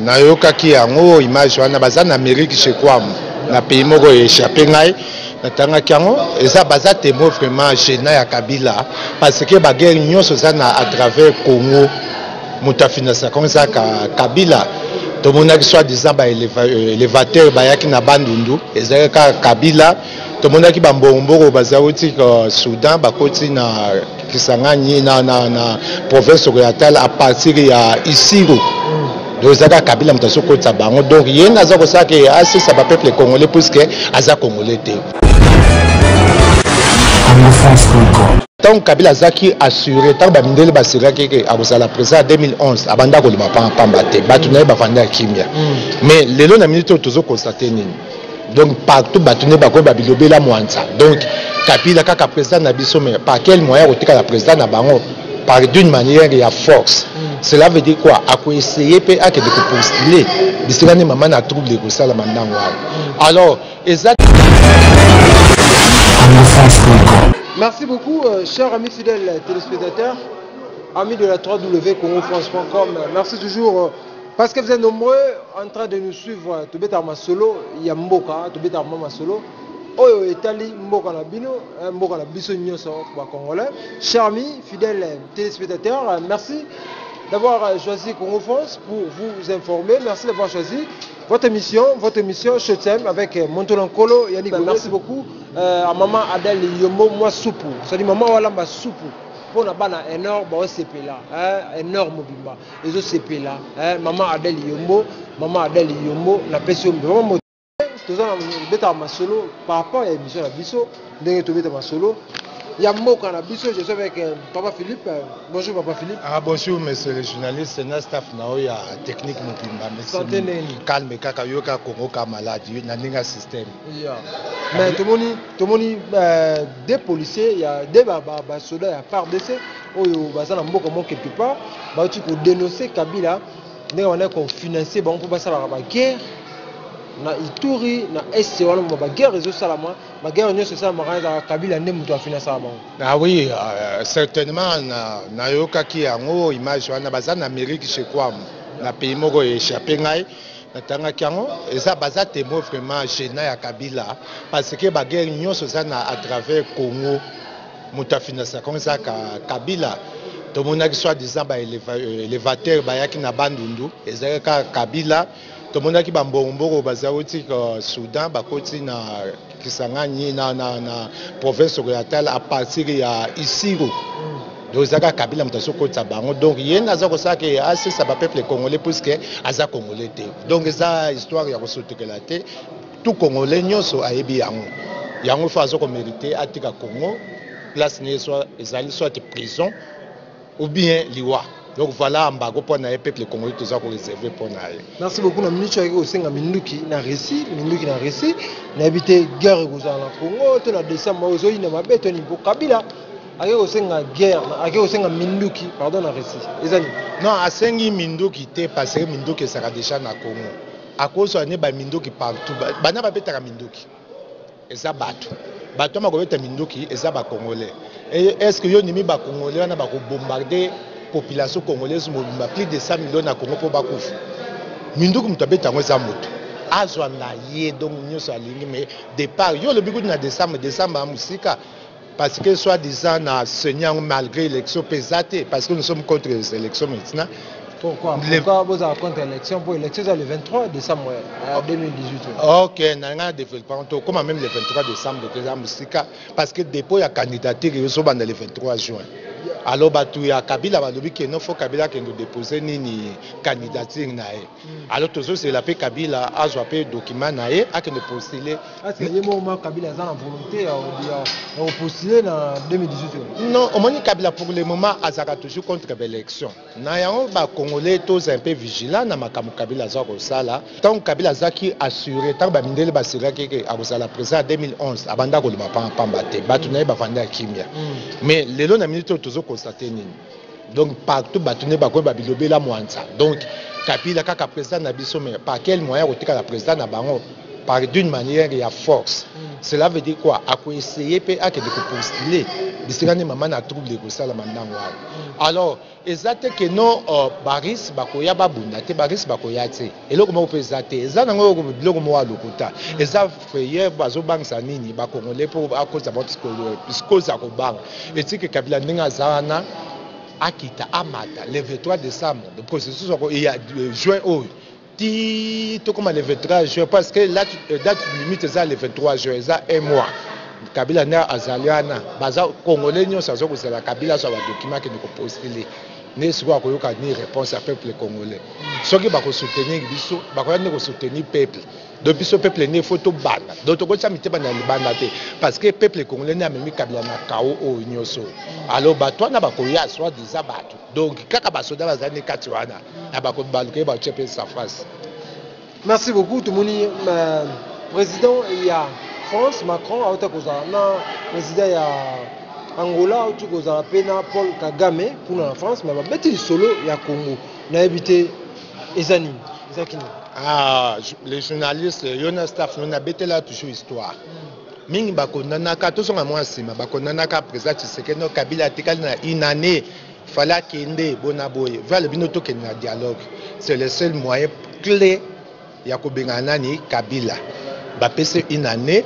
Nayokaki yango, image wana, baza na Amérique, je crois, na pays moko échappé ngai. Natangaki yango, eza baza témoin vraiment gênant ya Kabila, parce que baguerre nyonso eza na à travers Congo, moto afinançaka yango eza Kabila. Tomonaki soi-disant baélévateur bayaki na Bandundu, ezalaki kaka Kabila. Tomonaki bambongombongo bazauti Soudan, bakoti na Kisangani, na province orientale à partir ya Isiro. Donc eza kaka Kabila moto azokotisa bango. Donc ye nde aza kosala ke asisa bapeuple congolais, puisque aza congolais te. Ntango Kabila azalaki assuré, ntango bamindele baassuraki ke akozala président ya 2011, abanda koloba pamba te, bato na ye bavanda ya kimia. Mais lelo na minute oyo, tozoconstate nini? Donc partout bato nde bakoyeba bilobela mwanza. Donc Kabila kaka président na biso, mais par quel moyen kotikala président na bango? Par d'une manière ya force. Cela veut dire quoi? Akoessaye mpe akende kopostule bisika nde mama na trouble ekosalama ndango wana. Alors eza Merci beaucoup, chers amis fidèles téléspectateurs, amis de la www.congofrance.com. Merci toujours parce que vous êtes nombreux en train de nous suivre. Tobeta masolo ya mboka, tobeta masolo oyo etali mboka na bino, mboka na biso nyonso ba congolais. Chers amis fidèles téléspectateurs, merci d'avoir choisi Congo France pour vous informer. Merci d'avoir choisi votre émission Showtime avec Montolo Nkolo Yannick. Merci beaucoup à maman Adèle Yombo moi soupu. C'est-à-dire maman walamba soupu. Mpona bana énorme baosepela, énorme mobimba ezosepela. Mama Adèle Yombo, mama Adèle Yombo, napesi yo vraiment. Toza na tobetaka masolo par rapport ya émission na biso, ndenge tobeta masolo ya mboka na biso. Je suis avec papa Philippe. Bonjour papa Philippe. Ah, bonjour monsieur le journaliste na staff na oyo ya technique mobimba. Santé nini? Calme kaka, yoka Congo ka maladi na ndenge ya système. Yeah. Mais tomoni deux policiers ya deux basoda ya FARDC oyo baza na mboka moko quelque part, bauti kodénoncer Kabila ndenge bandaki kofinancer bango mpo basalaka baguerre na Ituri, na Est wana. Ma baguerre ezosalama, baguerre nyonso esalamaka, ezalaka Kabila nde moto afinansaka bango. Ah oui, certainement nayokaki yango, image wana, baza na Amérique, je crois, na pays moko échappé ngai. Natangaki yango, eza baza témoin vraiment gênant ya Kabila, parce que baguerre nyonso eza na à travers Congo, moto afinançaka yango eza Kabila. Tomonaki soi-disant baélévateur bayaki na Bandundu, ezalaki kaka Kabila. Tomonaki bambongombongo bazauti Soudan, bakoti na Kisangani, na province orientale à partir ya Isiro. Donc eza kaka Kabila moto azokotisa bango. Donc ye nde aza kosala ke asisa bapeuple congolais, puisque aza congolais te. Donc eza histoire ya kosotekela te, tout congolais nyonso ayebi yango. Yango fo aza komérite atika Congo, place ne soit ezali soit prison ou bien liwa. Donc voilà, embargo mpo na ye, peuple congolais toza koréserve mpo na ye. Merci beaucoup. Na minute ayaki kosenga minduki na Russie, minduki na Russie. Nayebi te guerre ekozala na Congo to na décembre oyo ezoyina mabe to nini, mpo Kabila ake kosenga guerre, ake kosenga minduki, pardon, na Russie, eza nini? Non, asengi minduki te, parce que minduki ezalaka déjà na Congo. Akozwa ne baminduki partout. Bana babetaka minduki eza bato, bato wana bakobeta minduki eza bacongolais. Est ce que yo ndimi bacongolais wana bakobombarde population congolaise mobimba, plus de 100 millions na Congo, mpo bakufa? Minduki, moto abeta yango eza moto, azwa na ye. Donc nyonso alingi, mais départ yo olobi kutu na décembre, décembre ya mosika, parce que soi-disant na CENI yango, malgré élection mpe eza te, parce que nous sommes contre les élections maintenant. Pourquoi? Pourquoi bozala contre élection? Pour élection eza le 23 décembre 2018. Ok, na ngai développement tokóma même le 23 décembre, toza mosika, parce que dépôt ya candidature ezobanda le 23 juin. Alors bato ya Kabila balobi ke non, faut Kabila akende dépose nini, candidature na ye. Alors tozozela mpe Kabila azwa mpe document na ye, akende postule. Ye moko Kabila aza na volonté ya kopostuler na 2018? Non, omoni, Kabila pour le moment azalaka toujours contre baélection na yango. Bacongolais toza un peu vigilant na makambo Kabila aza kosala. Ntango Kabila azalaki assuré, ntango bamindele baassuraki ke akozala président ya 2011, abanda koloba pamba te, bato na ye bavanda ya kimia. Mais lelo na minute oyo, tozoconstate nini? Donc partout bato nde bakoyeba bilobela mwanza. Donc Kabila kaka président na biso, mais par quel moyen kotikala président na bango? Par d'une manière ya force. Cela veut dire quoi? Akoessaye mpe akende kopostule. Bisika nde mama na trouble ekosalama ndango wana. Alors eza te que non ba Russes bakoya babunda te, ba Russes bakoya te. Eloko moko pe eza te. Eza nango biloko moko ya lokuta. Eza frayeur bazobangisa nini ba Congolais po akotisa bango psychose ya kobanga. Etike Kabila ndenge aza wana akita amata le 23 décembre le processus ya juin oyo ti tokoma le 23 juin parce que la date limite eza le 23 juin, eza un mois. Kabila nde azali wana, baza Congolais nyonso aza kozela Kabila azwa badocument akende kopostule. Nde sikoyo akoyoka ni réponse ya peuple congolais. Soki bakosoutenir biso, bakoya nde kosoutenir peuple. Donc biso peuple nde faut tobanda, donc tokotia mitema na libanda te parce que peuple congolais nde amemi Kabila na kao oyo nyonso. Alors bato wana bakoya soit disant bato, donc kaka basoda bazali nde kati wana na bakobaluka ye batie mpe sa face. Merci beaucoup. Tomoni président ya France Macron auta kozala na président ya Angola, auti kozala mpe na Paul Kagame kuna na France, mais babeti lisolo ya Congo. Nayebi te eza nini, ezalaki nini? Ah, les journalistes, yo na staff no nabetela toujours histoire mingi. Bakondanaka, tozonga mwa nsima, bakondanaka président Tshisekedi no Kabila atikali na une année, fallait akende bona boye. Vale bino tokende na dialogue, c'est le seul moyen clé ya kobengana nani, Kabila. Bapesi une année,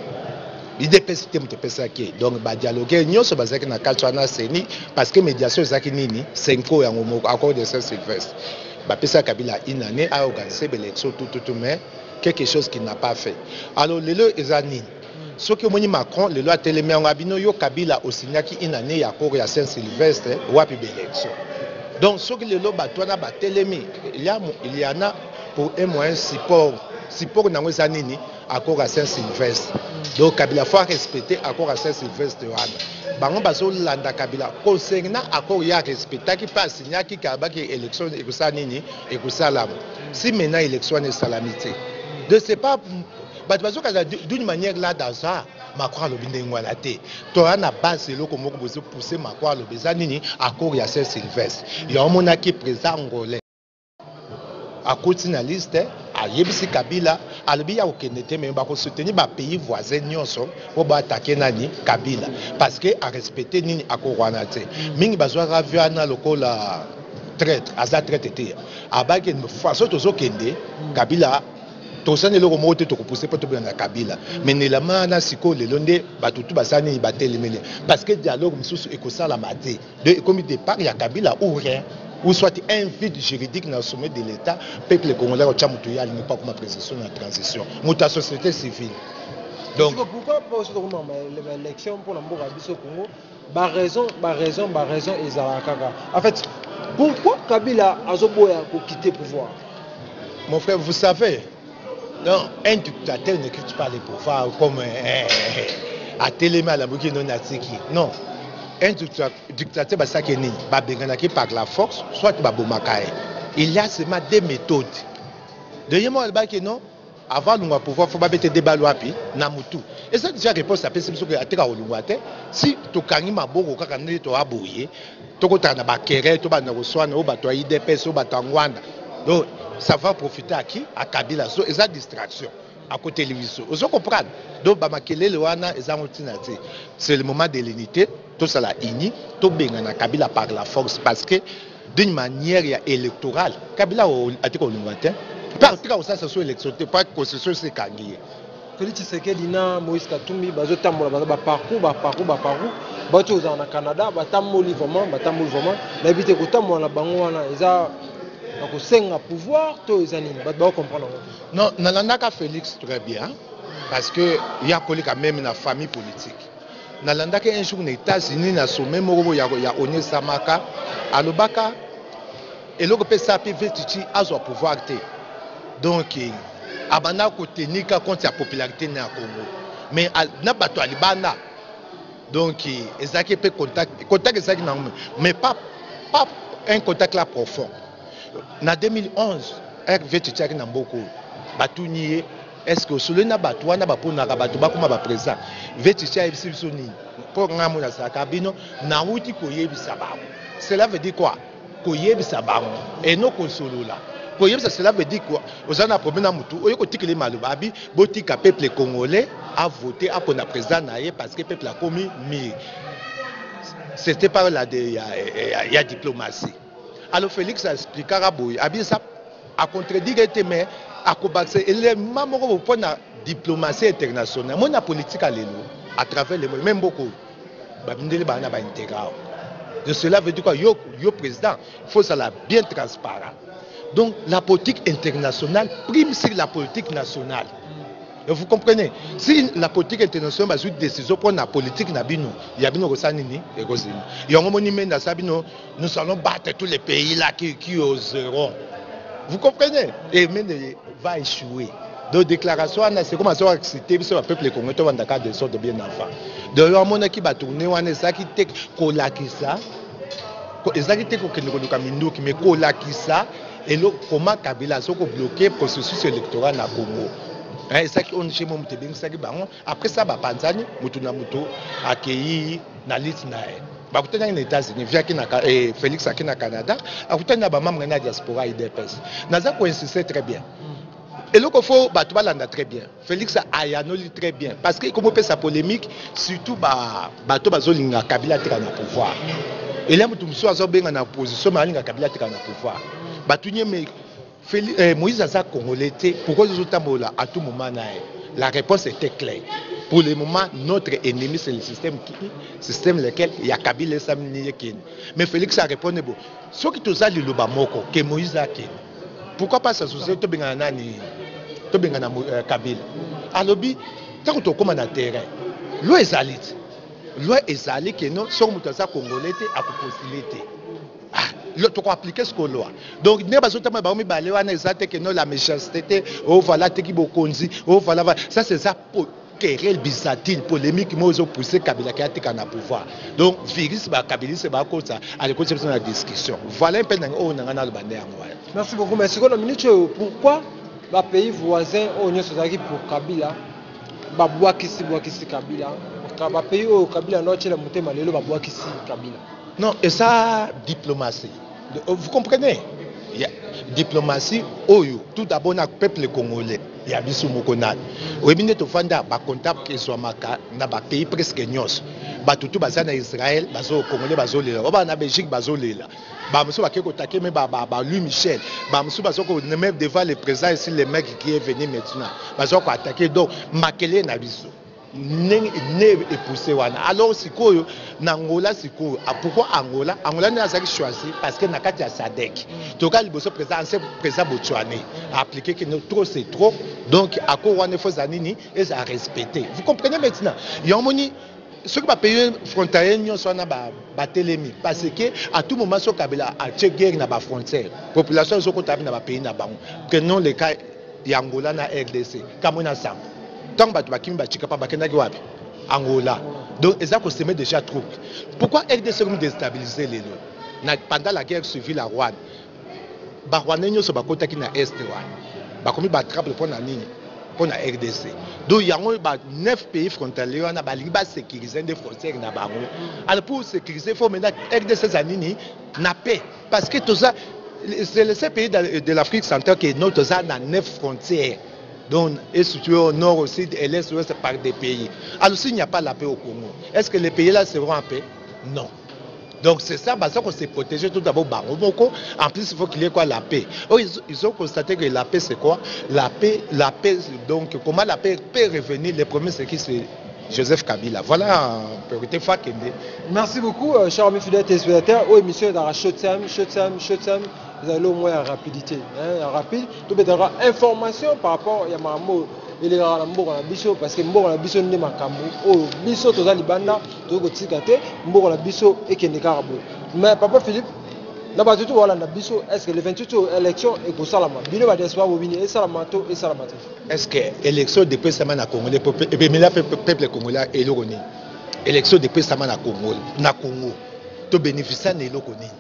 UDPS te moto epesaki. Donc badialogue nyonso bazalaki na kati wana seni parce que médiation ezalaki nini, CENCO yango moko, accord de Saint Sylvestre. Bapesaki Kabila une année aorganiser baélection, tout tout tout, mais quelque chose qu'il n'a pas fait. Alors lelo eza nini? Soki omoni Macron lelo atelemi yango abino yo Kabila osignaki une année ya accord ya Saint Sylvestre, wapi baélection? Donc soki lelo bato wana batelemi, il y en a pour un moyen support. Support nango eza nini? Accord ya Saint Sylvestre. Donc Kabila faut respecter accord ya Saint Sylvestre wana. Bango bazolanda Kabila concernant accord ya respectaki mpe asignaki kabaki élection ekosala nini, ekosalama. Si maintenant élection wana esalami te, donc c'est pas bato bazokala d'une manière là dans Macron alobi ndenge wana te. Toya na base eloko moko bozopousse Macron alobi eza nini? Accord ya Saint Sylvestre. Yango omonaki président angolais akoti na liste, ayebisi Kabila, alobi ya kokende te, mais bakosoutenir bapays voisin nyonso mpo baattaquer nani, Kabila, parce que arespecte nini, accord wana te. Mingi bazwaka vieux wana lokola traître. Aza traître te. Abaki façon tozokende Kabila, tosani eloko moko te, tokopousse mpo tobengana Kabila. Mais nelama wana sikoyo lelo nde bato tu basala nini, batelemeli parce que dialogue mosusu ekosalama te. Donc ekomi départ ya Kabila ou rien, ou soit un vide juridique na sommet de l'État. Peuple congolais otya moto ye alingi mpo akoma président na transition, moto ya société civile. Donc pourquoi pas tokoma baélection mpona mboka ya biso Congo? Baraison, baraison, baraison ezalaka kaka. En fait, pourquoi Kabila azoboya kokite pouvoir? Mon frère, vous savez, non, un dictateur ne quitte pas le pouvoir comme atelemi alamuki noni atiki. Non, un dictateur basalaki nini, babenganaki par la force, soit babomaka ye. Il y a seulement deux méthodes. De ye moko alobaki non, avant alongwa pouvoir faut babete de balle wapi, na mutu. Eza déjà réponse apesi biso ke ateka kolongwa te. Si tokangi maboko kaka ndenge toya boye, tokotaka na bakere, tobanda koswana oyo bato ya UDPS, oyo bato ya Ngwanda, donc ça va profiter à qui? À Kabila. So eza distraction akoteli biso, ozo comprendre? Donc bamakelele wana ezango ntina te. C'est le moment de l'unité, tosala uni, tobengana Kabila par la force, parce que d'une manière ya électorale Kabila atika kolongwa te mpe atika kosalisa so élection te po constitution esi ekangi ye. Félix Tshisekedi na Moïse Katumbi bazotambola, baza baparcours, baparcours, baparcours. Bauti kozala na Canada, batamboli vraiment, batamboli vraiment. Nayebi te kotambola na bango wana eza na kosenga pouvoir to eza nini, bato bakocomprendre yango. Non, nalandaka Félix très bien parce que ya koleka même na famille politique. Nalandaki un jour na États-Unis na sommet moko boye ya onesamaka, alobaka eloko mpe esa mpe Vetiti azwa pouvoir te. Donc abanda kotenir compte ya popularité na ya Congo, mais na bato ya libanda. Donc ezalaki mpe contact, contact ezalaki nango, mais pas un contact là profond. Na 2011 rv titiaki na mboka oyo, batuni ye: est ce que osololi na bato wana baponaka bato bakóma baprésident? Vetiti ayebisi biso nini? Mpo ngai mona azalaka bino nauti koyebisa bango. Cela veut dire quoi, koyebisa bango eno kosolola? Koyebisa, cela veut dire quoi? Oza na problème na motu oyo kotikeli maloba abi botika peuple congolais avote, apona président na ye, parce que peuple akomi mûr. C'était par la de ya, ya, ya diplomatie. Alors Félix expliquaka boye, abisa acontredire te, mais akobakisa élément moko mpo na diplomatie internationale. Moi na politique ya lelo, à travers le monde, même mboka oyo bamindele baa na baintérêt awa. De cela veut dire quoi? Yo, yo président, il faut ozala bien transparent. Donc la politique internationale prime sur la politique nationale. Et vous comprenez? Si la politique internationale bazwi décision mpo na politique na bino, ya bino kosala nini? Ekozima yango. Moni mende asala bino, nous allons battre tous les pays là qui oseront. Vous comprenez? Et Mende va échouer. Donc déclaration wana, c'est comme azo excité biso bapeuple congolais, tobandaka désordre bien avant. Donc yo amonaki batourne wana, ezalaki te kolakisa, ezalaki te kokende koluka minduki, mais kolakisa elo koma Kabila azo kobloquer processus électoral na Congo. Ezalaki ONG mo moto ebengisaki bango. Après ça, bapanzani, motu na motu akei na liste na ye. Bakutanaki na États-Unis, viaki na Félix aki na Canada, akutani na bamembre na diaspora UDPS. Naza koinsiste très bien, eloko fo bato balanda très bien. Félix ayanoli très bien, parce que ekomopesa polémique, surtout bato bazolinga Kabila atika na pouvoir. Elia moto mosusu azobenga na opposition, mais alinga Kabila atika na pouvoir. Bato nye me Moïse aza congolais te, pourquoi ozotambola à tout moment na ye? La réponse était claire: pour le moment, notre ennemi, c'est le système, qui système lequel ya Kabila esamini ye kende. Mais Félix a répondu bo soki toza liloba moko ke Moïse akende, pourquoi pas s'associer, tobengana nani? Tobengana Kabila. Alobi ntango tokóma na terrain, loi ezali te, loi ezali ke non, soki moto aza congolais te, akopostule te. Ah, tokoappliquer ce loi. Donc ndenge bazotamba bango mibale wana, eza te ke non, la méchanceté te. Oh voilà, teki bokonzi, oh voilà, voilà. Ça c'est ça, querelle byzantine, polémique moko ezopousse Kabila ke atika na pouvoir. Donc virus bakabilise bakota, alekotisa biso na discussion. Voilà mpe nanga oyo nanga naloba nde yango wana. Merci beaucoup. Mais sikoyo na minute oyo, pourquoi bapays voisin oyo nyonso ezalaki pour Kabila babwakisi bwakisi Kabila? Bapays oyo Kabila ndo atiela motema, lelo babwakisi Kabila. Non, et ça, diplomatie, vous comprenez? Ya diplomatie oyo, tout d'abord na peuple congolais ya biso moko nani oyebi nde tovanda, bacontact ezwamaka na bapays presque nyonso. Bato tu baza na Israel, bazo congolais bazolela, oyo baa na Belgique bazolela, bamosusu bake kotake me ba Louis Michel, bamosusu bazo même devant le président ici, le mec qui est venu maintenant, bazo koattaquer. Donc makele na biso ndenge ne epousse wana. Alors sikoyo na Angola, sikoyo pourquoi Angola? Angola nde azalaki choisi parce que na kati ya SADC, toka liboso président, ancien président botswanais appliqué que trop c'est trop. Donc accord wana efo eza nini? Eza respecté. Vous comprenez maintenant? Yango moni soki bapays frontalier nyonso wana batelemi, parce que à tout moment soki Kabila atie guerre na bafrontière, population ezokota na bapays na bango. Prenons le cas ya Angola na RDC, kamwe na sango, ntango bato bakimi bachikapa, bakendaki wapi? Angola. Donc eza kosemer déjà trouble. Pourquoi RDC komi déstabiliser lelo? Na pendant la guerre civile ya Rwanda, barwandais nyonso bakotaki na est wana, bakomi batrouble. Mpo na nini? Mpo na RDC. Donc yango ba neuf pays frontalier wana balingi basécuriser nde frontière na bango. Alors pour sécuriser, faut maintenant RDC eza nini? Na paix, parce que toza, c'est le seul pays de l'Afrique centrale qui est toza na neuf frontières, donc est situé au nord, au sud et l'est, ouest par des pays. Alors s'il n'y a pas la paix au Congo, est-ce que les pays là seront en paix? Non. Donc c'est ça, bah, ça qu'on s'est protégé tout d'abord bango moko. En plus, il faut qu'il y ait quoi? La paix. Oh, ils ont constaté que la paix, c'est quoi? La paix, la paix. Donc comment la paix peut revenir? Le premier, c'est qui? C'est Joseph Kabila. Voilà, en priorité, Fakende. Merci beaucoup, chers amis fidèles téléspectateurs. Oh, émission dans la Showtime, Showtime, Showtime. Vous allez au moins en rapidité, hein, en rapide. Tout information par rapport à makambo elekaka na mboka na biso, parce que mboka na biso nde makambo oyo biso toza libanda tokoki kotika te mboka na biso ekende kaka boye. Mais papa Philippe, na bato to balanda biso, est ce que le 28 oyo élection ekosalama? Bino badiaspora bobini, esalama to esalama te? Est ce que élection depuis esama na Congolais epemela peuple congolais eloko nini? Élection depuis esama na Congo, na Congo tobénéficia na eloko nini?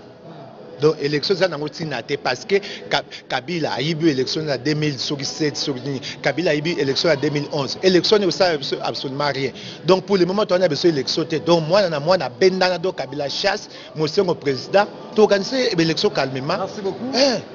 Donc élection eza nango ntina te, parce que Kabila ayibi élection na 2000 soki 7 soki nini, Kabila ayibi élection ya 2011, élection ne osala biso absolument rien. Donc pour le moment towana biso élection te. Donc mwana na mwana abendana. Donc Kabila chasse, Mosengo président, toorganiser élection calmement. Merci beaucoup.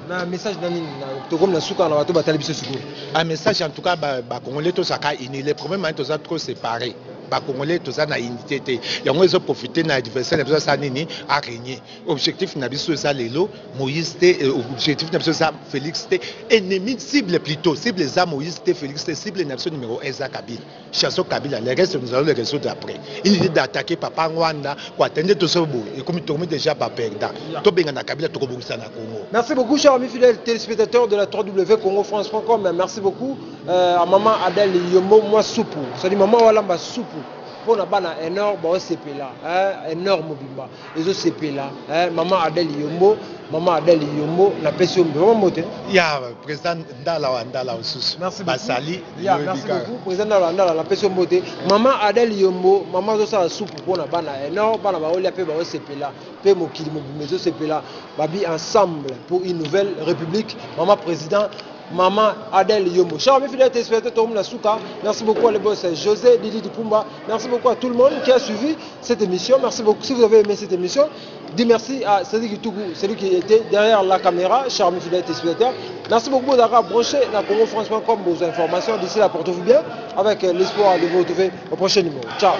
Na message na nini tokomi na suka na bato batali biso sikoyo? Un message, en tout cas bacongolais tozalaka unis. Le problème ani, toza trop séparé. Ba Congolais toza na unité te. Yango ezoprofite na adversaire na biso asala nini? Arégner. Objectif na biso eza lelo Moïse te, objectif na biso eza Félix te. Ennemi cible, plutôt cible, eza Moïse te, Félix te. Cible na biso numéro 1 eza Kabila. Chassons Kabila, le reste, nous allons le résoudre après. Inutile d'attaquer papa Ngwanda koatende. Toso boye ekomi, tokomi déjà baperdant. Tobenga na Kabila, tokobongisa na Congo. Merci beaucoup, chers amis fidèles téléspectateurs de la www.congofrance.com. Merci beaucoup à maman Adèle Yombo, moi soupu. C'est-à-dire maman Walamba soupu. Pour na bana énorme, baosepela, hein, énorme mobimba. Ezosepela, hein, maman Adèle Yombo, maman Adèle Yombo, na pesi yo vraiment mbote. Ya président Ndala wa Ndala osusu. Merci beaucoup. Basali. Ya, merci beaucoup, président Ndala Ndala, na pesi yo mbote. Maman Adèle Yombo, maman azosala soupu mpona bana énorme, bana baolia mpe baosepela, mpe mokili mobimba ezosepela. Babi ensemble pour une nouvelle république. Maman président, Maman Adèle Yombo. Chers amis fidèles téléspectateurs, Torum Souka, merci beaucoup à le boss José Didi Dipumba. Merci beaucoup à tout le monde qui a suivi cette émission. Merci beaucoup. Si vous avez aimé cette émission, dis merci à Cédric Tougou, celui qui était derrière la caméra, chers amis fidèles téléspectateurs. Merci beaucoup d'avoir branché la congofrance.com vos informations. D'ici là, portez-vous bien avec l'espoir de vous retrouver au prochain numéro. Ciao.